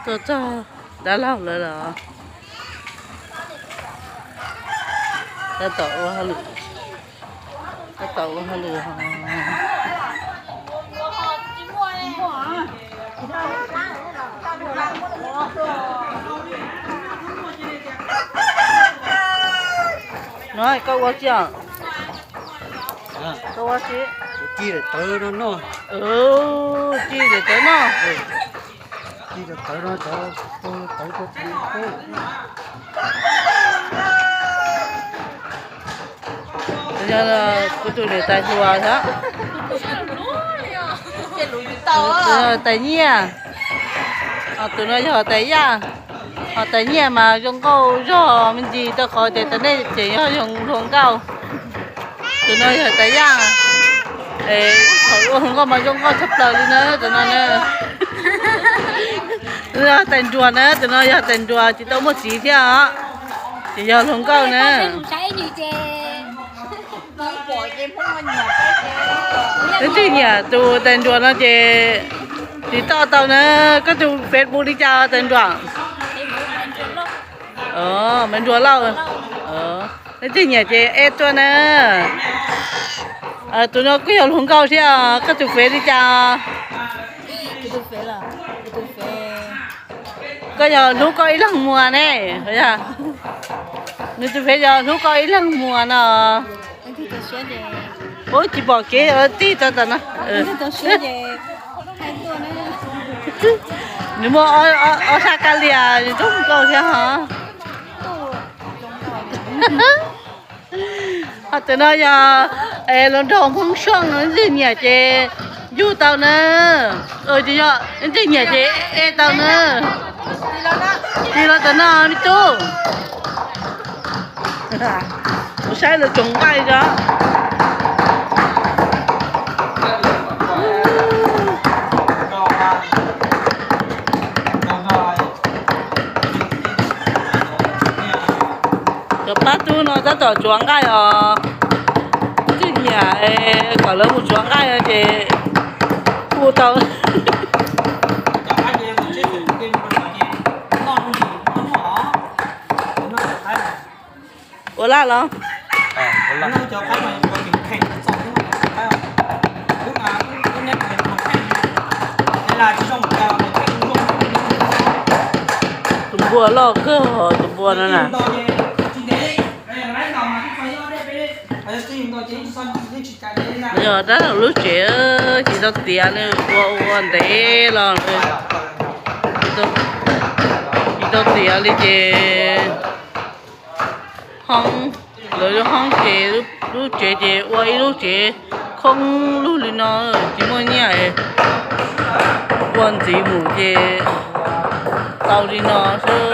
Tuaj txog dab laug lawv los tab tom ua hauj lwm, tab tom ua hauj lwm. No koj ua tsi os? Koj ua tsi? Ci daim tawv no noj. Ci daim tawv noj. Ci daim tawv no cov tawv. Kuv tus niam tais hluas thiab. Tus no tais nyiaj, tus no yog tais yaj. Ho tais nyiaj mas zoo nkauj zog me ntsis rau qhov tias tais nej ces yog zoo hluas nkauj. Tus no yog tais yaj, thaum ua hluas nkauj mas zoo nkauj tshaj plaws li na tus no na. Tus no yog tais nruas na, tus no yog tais nruas tsis tau muaj txiv thiab os, ces yog hluas nkauj na. Leej twg nyiam tus tais nruas no ces tiv toj tau na. Koj tus Facebook li cas tais nruas? Maiv Nruas Lauj. Leej twg nyiam ces add tuaj na. Tus no kuj yog hluas nkauj thiab, koj tus fev li cas? Koj yog hlub koj ib leeg muag ne. Nws tus fev yog hlub koj ib leeg muag no. Ub, tsis pom kev tig tau tam no. Nws muaj ob sab kab lias, nws zoo nkauj thiab hos. Ho tus no yog hluas nraug Hmoob Xyooj no, leej twg nyiam ces yug tau na. Yog leej twg nyiam ces add tau na. Tig los tam no me tub. Kuv saib lawv tsoom nqaij zog. Cov pab tub no tab tom tsuav nqaij os. Leej twg nyiam kom lawv mus tsuav nqaij no ces hu tau. Ua laj los? Tus npua loj kawg, tus npua no na. Yog dab laug lub tsev, tsis tau tiav li, ua ua ntev los tsis tau tiav li ces hoob, lawv lub hoob ces lub tsev ces ua ib lub tsev khoob lug li no, tsis muaj nyiaj, ua ntxiv mus ces tau li no xwb.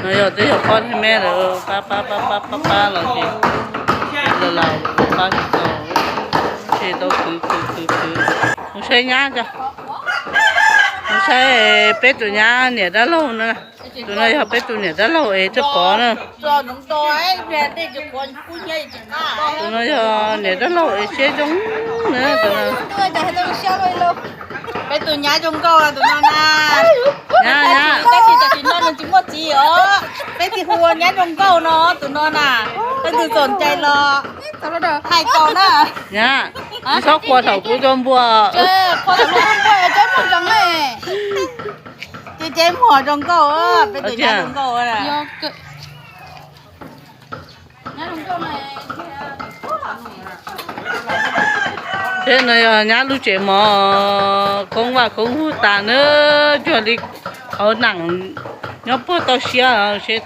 No yog twb yog pob thiab me lawv pab pab pab pab pab los ces laus laus pab tsis tau, ces tau khwv khwv khwv khwv. Mus saib nyab, mus saib peb tus nyab niam dab laug na. Tus no yog peb tus niam dab laug es tseem pov na. Tus no yog niam dab laug es siab zoo na tus no. Peb tus nyab zoo nkauj tus no na. Nyab, nyab. Tab sis tam sim no nws tsis muaj txiv os. Peb thiaj hu ua nyab zoo nkauj no tus no na. Leej twg txom nyem los hais tau na. Nyab, tsis txhob qhuas thaum kuv tua npua. Ces ces muag zoo nkauj, peb tus nyab zoo nkauj. Peb no yog nyab lub tsev mov, khoob vaj khoob vuag tas na, cuag li hauv neeg nyob puag toj siab seb.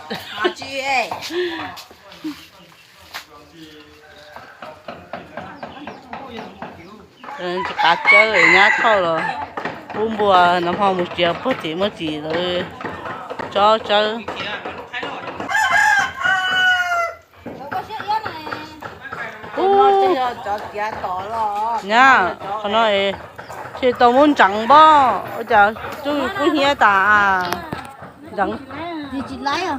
Tsis qab tsawb nyab thauj los pub npua, nag hmo mus txiav puag tim muaj tim lawv tsob tsawb. Nyab, qhov no es tsis tau muab ntseev npob, ua cas tub kub hnyiab tas. Ntseev.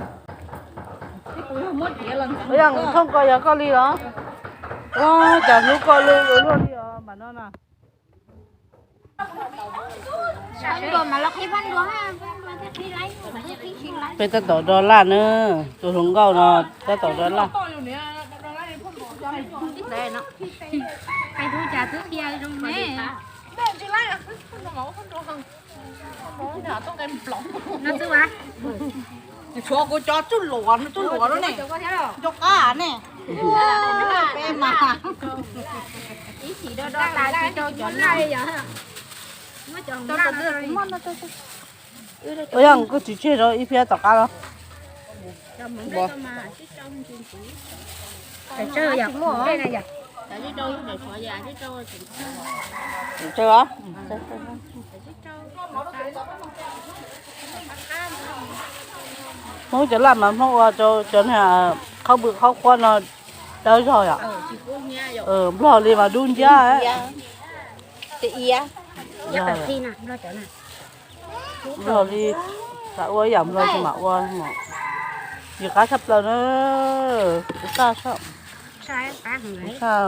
Ua yog thooj ko yog koj li los? Ua cas hlub koj luaj li os mas no. Peb tab tom do laj na, tus hluas nkauj no tab tom do laj. Tshuav kuv cov tsuj luam, tsuj luam lub ne, nco qab ne. Peb mas. Ua yog koj tsis tseg rau ib phiab tom qab los. Hmoob cov laj mas Hmoob ua rau cov niag qhaub pw qhaub qhuab no dawb zog yom. Nplog li mas dub nciab. Nplog li, xav ua ib yam Nplog tsis mam ua. Yus qab tshaj plaws na. Kuv saj sab, kuv saj.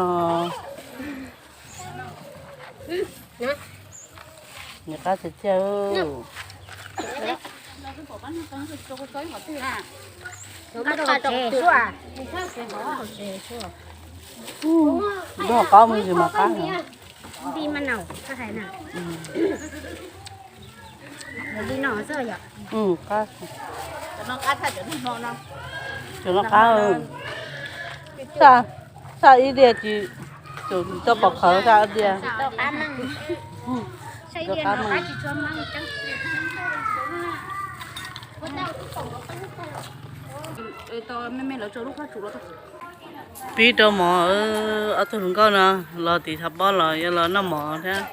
Nws qab tiag tiag. Nplog qaub me ntsis mas qab heev. Qab, cov no qab, saj ib diav tsis tau pom qhawv saj ib diav. Pib rau mov, ob tug hluas nkauj no los tim tshav pob los yuav los noj mov thiab.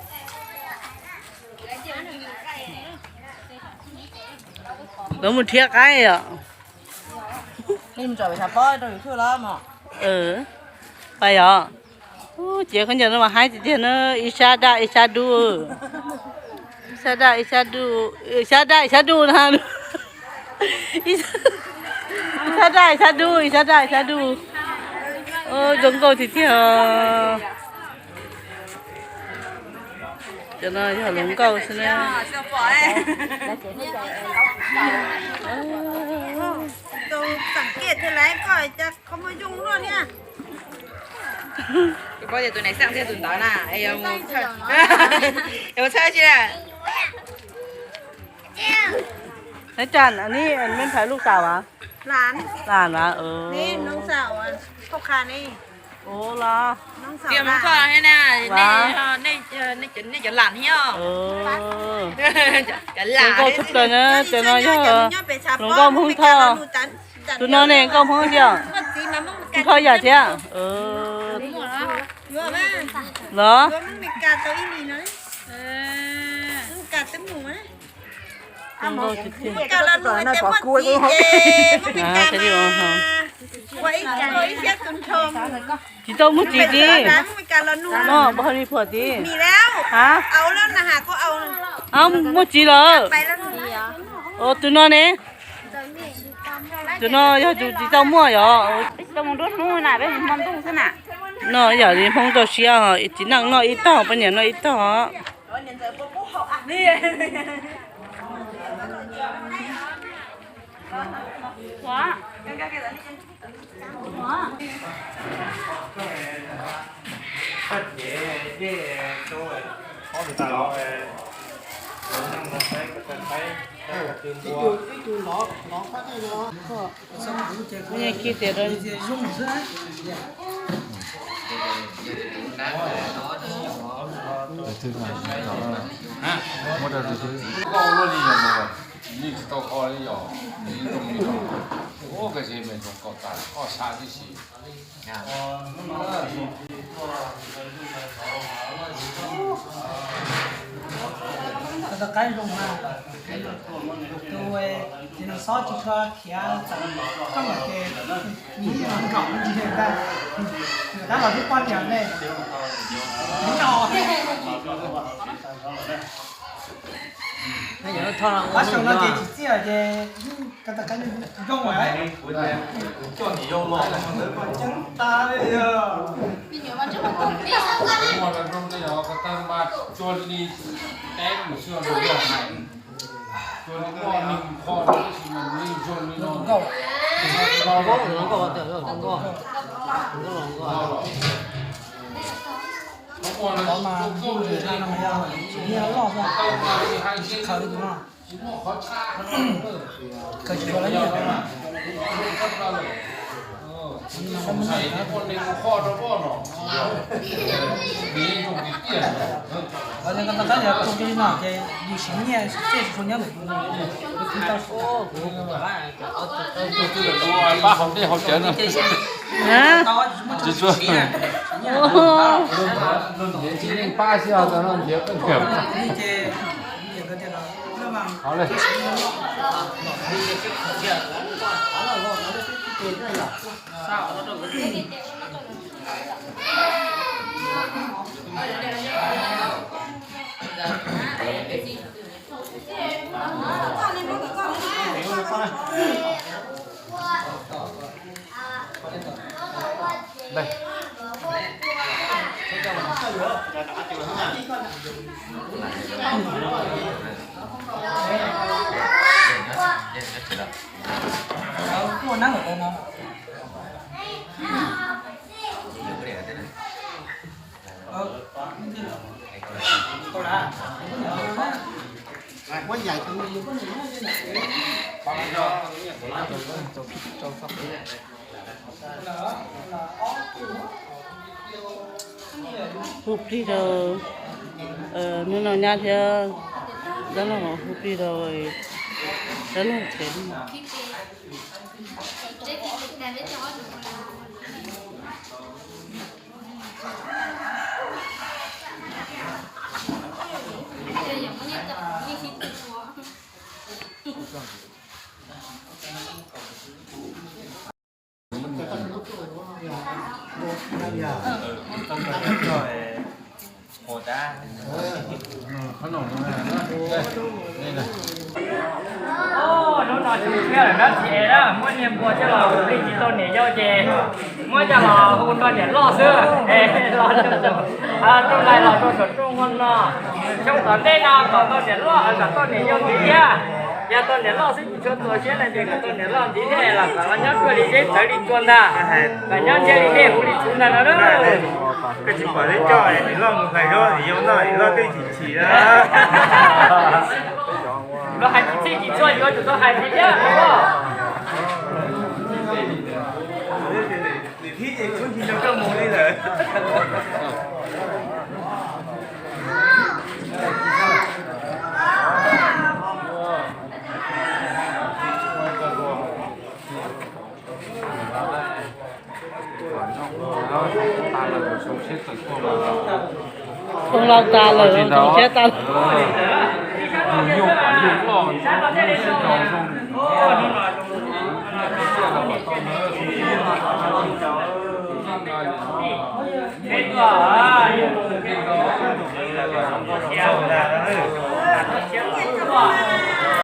Lawv mus rhiab qaib os. Pais yom. Ces khaub ncaws no mas haib tiag tiag na, ib sab daj ib sab dub. Ib sab daj ib sab dub, ib sab daj ib sab dub na. Ib sab daj ib sab dub, ib sab daj ib sab dub. Zoo nkauj tiag tiag. Cov no yog hluas nkauj xwb na. Tus paub tias tus neeg xeeb thiab tus ntawd na, es yuav mus txhawb tsi na. Neb tsa, nej, nej phais lub xaus as? Las as? Ua los. Nej cov lam thiab. Zoo nkauj tshaj plaws na, cov no yog hluas nkauj Hmoob Thoj. Tus no ne nkauj Hmoob tiag, Thoj yam thiab. Los. Tsis tau muaj txiv ti. No, pab li puas ti. Ha, muaj txiv lawm. Tus no ne? Tus no yog tus tsis tau muaj yom. No yam li Hmoob toj siab, txiv neej noj ib tog, poj niam noj ib tog. Muab rau tus txiv. Yeej tsis tau kho li yog, zoo li no. Ua ke tsis me zoo kom tas koj sab tib si. Tau qaib zoo mas, tus ces nws xob tsis tshua khiav txawm rooj ces nws ib los nkaum ntsis ntag. Nws tab los twb poj niam ne. Qab xyoo no ces tsis txiaj ces Koj tas kab zoo mas. Coj niam yau los mas lawv mas ceeb tas li os. Muaj zoo li os, koj tau mas cua li teb mus xwb los yog hais. Cua li muaj neeg kho tab sis mas nws zoo li no. Qhov mas ntuj zis no mas yog tsis yog loj xwb, tsis khaws li tus no. Khaws tsis tshua lawm. Qhov no koj tab yog tau cov li no ces yus siv nyiaj siv txiaj tsis tshua nyob ntawm yus no. Pab hauv dej hauv cawv no. Tsis tshua. Tsis yeej pab xwb, tau no nrhiav koj nrhiav. Hauv li. Hu plig rau hnub no nyab thiab dab laug, hu plig rau dab laug tsev. Hnub no tsis thiab lawm na, tsis es na, muab niag npua coj los hu plig tsis tau niam yau ces muab coj los hu rau niam loj xwb. Los rau lais los rau saum rooj no, xyoo tom ntej no kom tau niam loj, kom tau niam yau ntxiv thiab. Yog tau niam loj xwb tsis tshua txaus siab no ces kom tau niam loj ntxiv thiab los kom los nyob ruaj li zeb tawv li tsua ntag, kom nyob ntsiag li dej huv li txhuv ntag no na. Koj tsis pom neb coj niam loj mus hlais zaub niam yau noj, niam loj twb chim chim na. Los hais tsis txhij tsis txhua yuav tsum tau hais tiag thiab. Nws thib ces txhub ntsis rau koj mus li lawm. Tus laus tas lawm, tus tshiab tas lawm.